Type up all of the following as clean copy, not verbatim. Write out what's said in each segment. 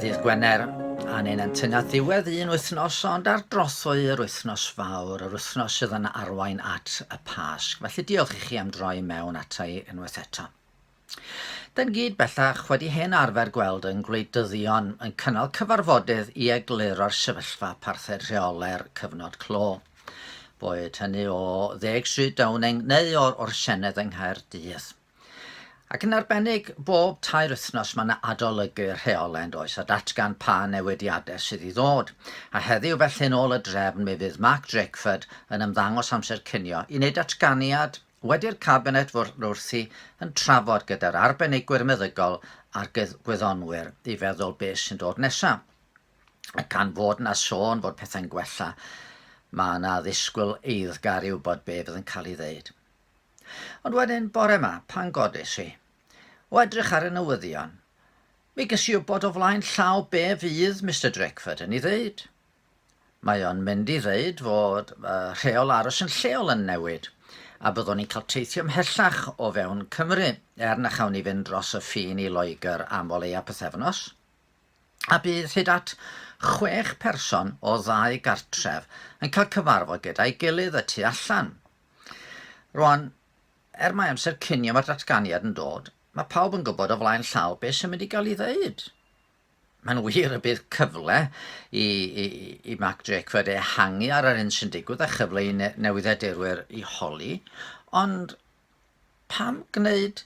Ddydd Gwener, a ni'n entyn at ddiwedd un wythnos, ond ar drothwy yr wythnos fawr, yr wythnos sydd yn arwain at y Pasg. Felly diolch i chi am droi mewn ata i unwaith eto. Dyn gyd bellach wedi hen arfer gweld yn gwleidyddion yn cynnal cyfarfodydd i egluro'r sefyllfa parthed rheolau'r cyfnod clo. Boed hynny o Ddeg Stryd Downing neu o'r o'r Senedd yng Nghaerdydd. Ac yn arbennig, bob tair wythnos mae yna adolygu rheolau yn does, a datgan pa newidiadau sydd i ddod. A heddiw felly yn ôl y drefn mi fydd Mark Drakeford yn ymddangos amser cinio i wneud datganiad Wedi'r Cabinet fod wrthi yn trafod gyda'r arbenigwyr meddygol a'r gwyddonwyr i feddwl beth sy'n dod nesa. A gan fod 'na sôn fod pethau'n gwella, mae 'na ddisgwyl eiddgar i wybod be fydd yn cael ei ddeud. Ond wedyn, bore 'ma, pan godis i, o edrych ar y newyddion, mi ges i wybod o flaen llaw be fydd Mister Drakeford yn ei ddeud. Mae o'n mynd i ddeud fod rheol aros yn lleol yn newid, a byddwn ni'n cael teithio ymhellach o fewn Cymru, er na chawn ni fynd dros y ffin i Loegr am o leia pythefnos. A bydd hyd at chwech person o ddau gartref yn cael cyfarfod gyda'i gilydd y tu allan. Rwan, er mai amser cinio mae'r datganiad yn dod, mae pawb yn gwybod o flaen llaw beth sy'n mynd i gael ei ddeud. Mae'n wir y bydd cyfle i, i, i Mark Drakeford ehangu ar yr hyn sy'n digwydd a chyfle i ne newyddiadurwyr i holi, ond pam gwneud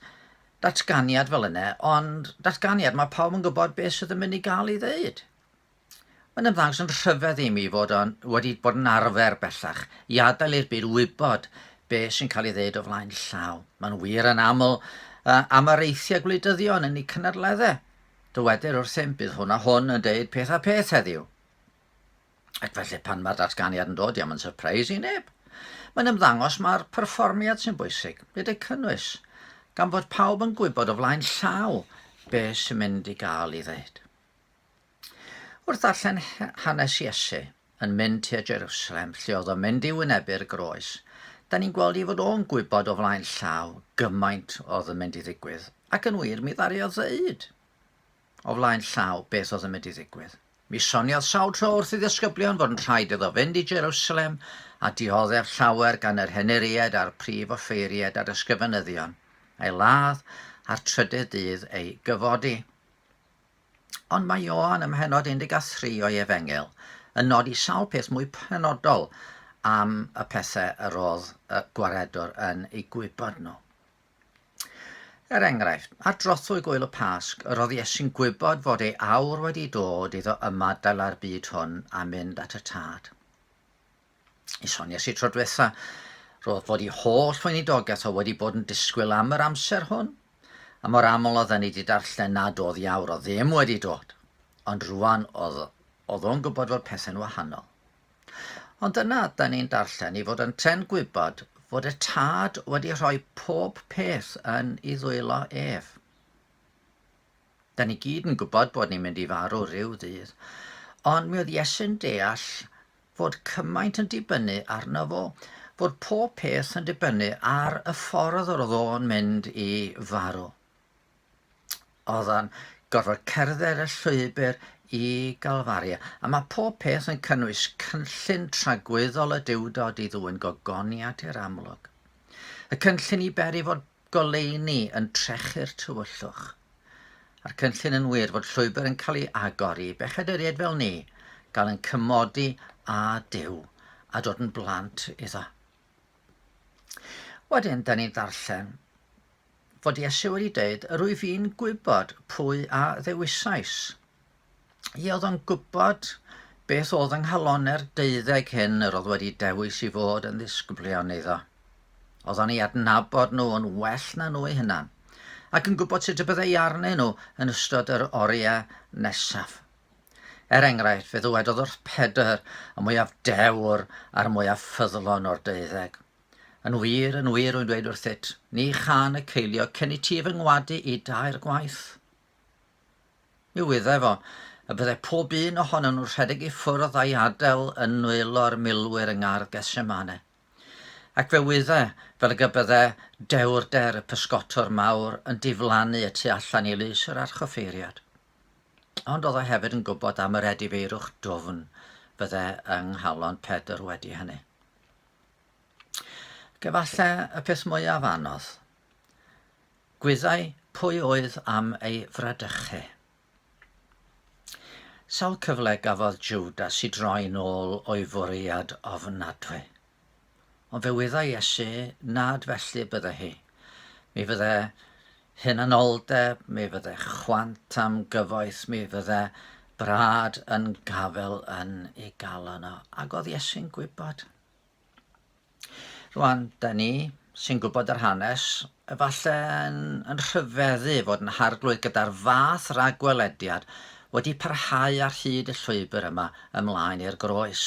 datganiad fel yna, ond datganiad mae pawb yn gwybod beth sydd yn mynd i gael ei ddeud. Mae'n ymddangos yn rhyfedd i mi fod o'n wedi bod yn arfer bellach i adael i'r byd wybod beth sy'n cael ei ddeud o flaen llaw. Mae'n wir yn aml uh, am areithiau gwleidyddion yn eu cynadleddau. Dywedir wrthym, bydd hwn a hwn yn deud peth a pheth heddiw. Ac felly pan mae'r datganiad yn dod, diom yn surprise i neb. Mae'n ymddangos mae'r perfformiad sy'n bwysig, nid y cynnwys, gan fod pawb yn gwybod o flaen llaw be sy'n mynd i gael ei ddeud. Wrth ddarllen hanes Iesu yn mynd tua Jerusalem, lle oedd o'n mynd i wynebu'r groes, da ni'n gweld ei fod o'n gwybod o flaen llaw gymaint oedd yn mynd i ddigwydd, ac yn wir mi ddaru o ddeud o flaen llaw beth oedd yn mynd i ddigwydd. Mi soniodd sawl tro wrth ei ddisgyblion fod yn rhaid iddo fynd i Jerusalem a dioddef llawer gan yr henuriaid a'r prif offeiriaid a'r ysgrifenyddion, a'i ladd, a'r trydydd dydd ei gyfodi. Ond mae Ioan ym mhennod 13 o'i Efengyl yn nodi sawl peth mwy penodol am y pethau yr oedd y Gwaredwr yn eu gwybod nhw. Er enghraifft, ar drothwy gwyl y Pasg, yr oedd Iesu'n gwybod fod ei awr wedi dod iddo ymadael â'r byd hwn a mynd at y Tad. I soniais i tro diwetha, roedd fod i holl weinidogaeth o wedi bod yn disgwyl am yr amser hwn, a mor aml oedden ni wedi darllen nad oedd i awr o ddim wedi dod, ond rwan oedd, oedd o'n gwybod fod pethau'n wahanol. Ond yna, da ni'n darllen i fod yn ten gwybod fod y tad wedi rhoi pob peth yn ei ddwylo ef. Da ni gyd yn gwybod bod ni'n mynd i farw rhyw ddydd, ond mi oedd Iesu'n deall fod cymaint yn dibynnu arno fo, fod pob peth yn dibynnu ar y ffordd yr oedd o'n mynd i farw. Oedd o'n gorfod cerdded y llwybr i Galfaria, a mae pob peth yn cynnwys cynllun tragwyddol y Duwdod i ddwyn gogoniant i'r amlwg. Y cynllun i beri fod goleuni yn trechu'r tywyllwch. A'r cynllun yn wir fod llwybr yn cael ei agor i bechaduriaid fel ni gael yn cymodi â Duw a dod yn blant iddo. Wedyn, da ni'n darllen fod Iesu wedi dweud, yr wyf fi'n gwybod pwy a ddewisais. Ie, oedd o'n gwybod beth oedd yng nghalonau'r deuddeg hyn yr oedd wedi dewis i fod yn ddisgyblion iddo. Oedd o'n ei adnabod nhw yn well na nhw eu hunan, ac yn gwybod sut y byddai arnyn nhw yn ystod yr oriau nesaf. Er enghraifft, fe ddywedodd wrth Pedr, y mwyaf dewr a'r mwyaf ffyddlon o'r deuddeg, Yn wir, yn wir, rwy'n dweud wrthyt, ni chân y ceiliog cyn i ti fy ngwadu i dair gwaith. Mi wyddai fo y byddai pob un ohonyn nhw'n rhedeg i ffwrdd a'i adael yn nwylo'r milwyr yng ngardd Gethsemane. Ac fe wyddai, fel ag y bydde dewrder y pysgotwr mawr yn diflannu y tu allan i lys yr archoffeiriad. Ond oedd o hefyd yn gwybod am yr edifeirwch dwfn fydde yng nghalon Pedr wedi hynny. Ac efallai y peth mwyaf anodd, gwyddai pwy oedd am ei fradychu. Sawl cyfle gafodd Jwdas i droi'n ôl o'i fwriad ofnadwy. Ond fe wyddai Iesu nad felly bydde hi. Mi fydde hunanoldeb, mi fydde chwant am gyfoeth, mi fydde brad yn gafel yn ei galon o. Ac oedd Iesu'n gwybod. Rwan, da ni sy'n gwybod yr hanes, efallai yn, yn rhyfeddu fod yn harglwydd gyda'r fath ragwelediad wedi parhau ar hyd y llwybr yma ymlaen i'r groes.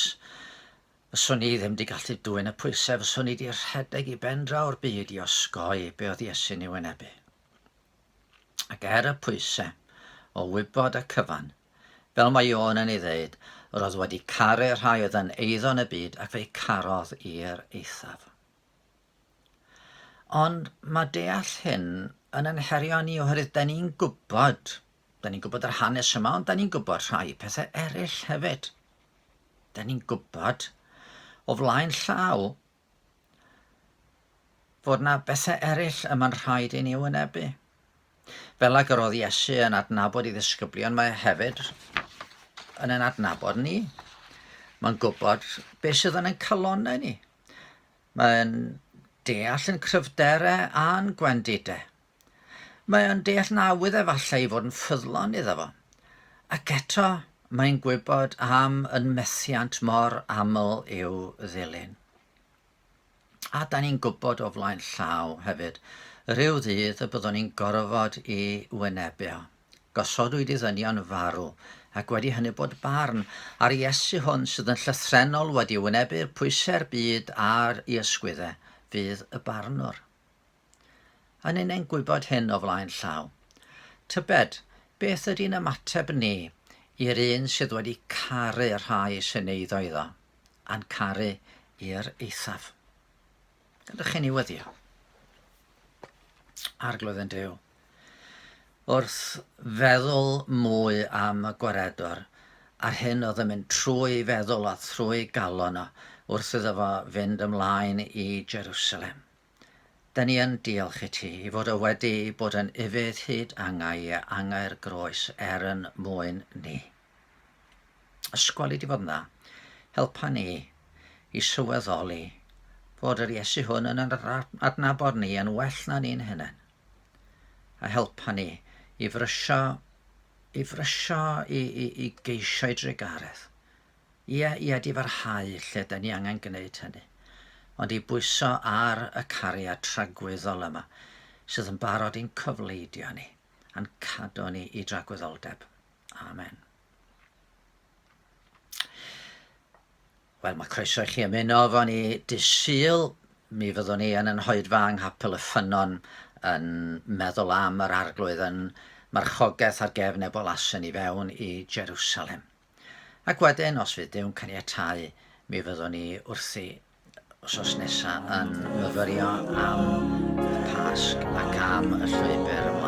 Fyswn i ddim 'di gallu dwyn y pwysau, fyswn i 'di rhedeg i ben draw'r byd i osgoi be oedd Iesu'n ei wynebu. Ac er y pwysau, o wybod y cyfan, fel mae Ioan yn ei ddeud, yr oedd wedi caru'r rhai oedd yn eiddo yn y byd ac fe'i carodd i'r eithaf. Ond mae deall hyn yn yn herio ni oherwydd da ni'n gwybod, da ni'n gwybod yr hanes yma, ond da ni'n gwybod rhai pethau eraill hefyd. Da ni'n gwybod o flaen llaw fod na bethau eraill y mae'n rhaid i ni wynebu. Fel ag yr oedd Iesu yn adnabod ei ddisgyblion, mae e hefyd yn ein adnabod ni. Mae'n gwybod beth sydd yn ein calonnau ni. Mae'n deall yn cryfderau a'n gwendidau. Mae o'n deall na awydd efallai i fod yn ffyddlon iddo fo. Ac eto, mae'n gwybod am yn methiant mor aml i'w ddilyn. A da ni'n gwybod o flaen llaw hefyd, rhyw ddydd y byddwn ni'n gorfod i wynebu o. Gosodwyd i ddynion farw, ac wedi hynny bod barn ar Iesu hwn sydd yn llythrennol wedi wynebu'r pwysau'r byd ar i ysgwyddau, fydd y barnwr. A ninnau'n gwybod hyn o flaen llaw. Tybed, beth ydy'n ymateb ni i'r un sydd wedi caru rhai sy'n eiddo iddo, a'n caru i'r eithaf? Gadewch i ni weddio. Arglwydd yn Duw, wrth feddwl mwy am y gwaredwr, a'r hyn oedd yn mynd trwy ei feddwl a thrwy galon o wrth iddo fo fynd ymlaen i Jerusalem. Da ni yn diolch i ti i fod o wedi bod yn ufudd hyd angau i angau'r groes er yn mwyn ni. Ysgweli di fod yn dda. Helpa ni i sylweddoli fod yr Iesu hwn yn adnabod ni yn well na ni'n hunain. A helpa ni i frysio, i frysio i, i, i geisio i drugaredd. Ie, i edifarhau lle 'da ni angen gwneud hynny, ond i bwyso ar y cariad tragwyddol yma sydd yn barod i'n cofleidio ni a'n cadw ni i dragwyddoldeb. Amen. Wel, mae croeso i chi ymuno efo ni dydd Sul. Mi fyddwn ni yn yn hoedfa yng Nghapel y Ffynnon yn meddwl am yr Arglwydd yn marchogaeth ar gefn Ebol Asen i fewn i Jerusalem. Ac wedyn, os fydd Duw'n caniatáu, mi fyddwn ni wrthi wsos nesa yn myfyrio am y Pasg ac am y llwybr yma.